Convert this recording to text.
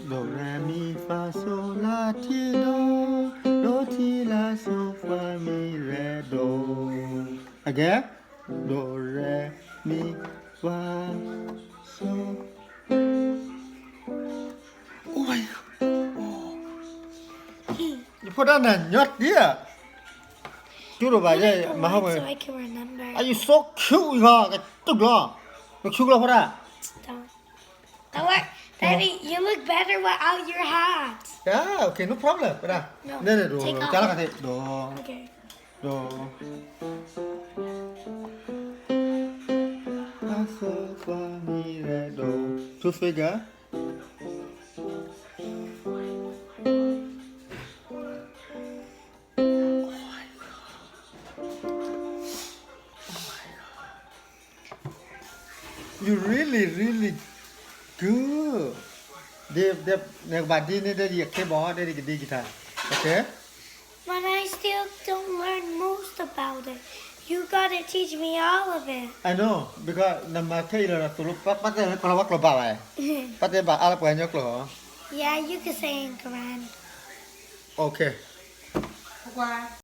Do, re, mi, fa, sol, la, ti, do. Do, ti, la, so, fa, mi, re, do. Again. Do, re, mi, fa, sol. Oh my God. Oh. ယဖိဒၣ်နၤညီတံၢ်ဧါ, တူၢ်လိာ်ဘၣ်ယဲ မၤဟီၣ်ဝဲ, Are you so cute အံၤဃီ ကတူၢ်ကျီ, န cute ကျီဖိဒၣ်. Don't worry, Daddy, you look better without your hat. Yeah, okay, no problem. ဖိဒၣ်, န့ၣ်န့ၣ် ဒီး ကၢ်လီၤကသ့ၣ် ဒီး, ဒီး, ဒီး two finger. You really, really good. ဒ်, ဒ်, နကဘၣ်ဒ်န့ၣ် ဒ်ယခ့ဘီ ဒ်ယကဒ်ကထါ, okay? But I still don't learn most about it. You gotta teach me all of it. I know, because နမၤခဲအံၤလီၤ နသိၣ်လိ ပှၤတဲလၢကလီၤဝါကျိာ်ဘၣ်ဘၣ်, ပှၤတဲဘၣ်အါလၢပှၤကညီကျိာ်. Yeah, you can say in Karen. Okay.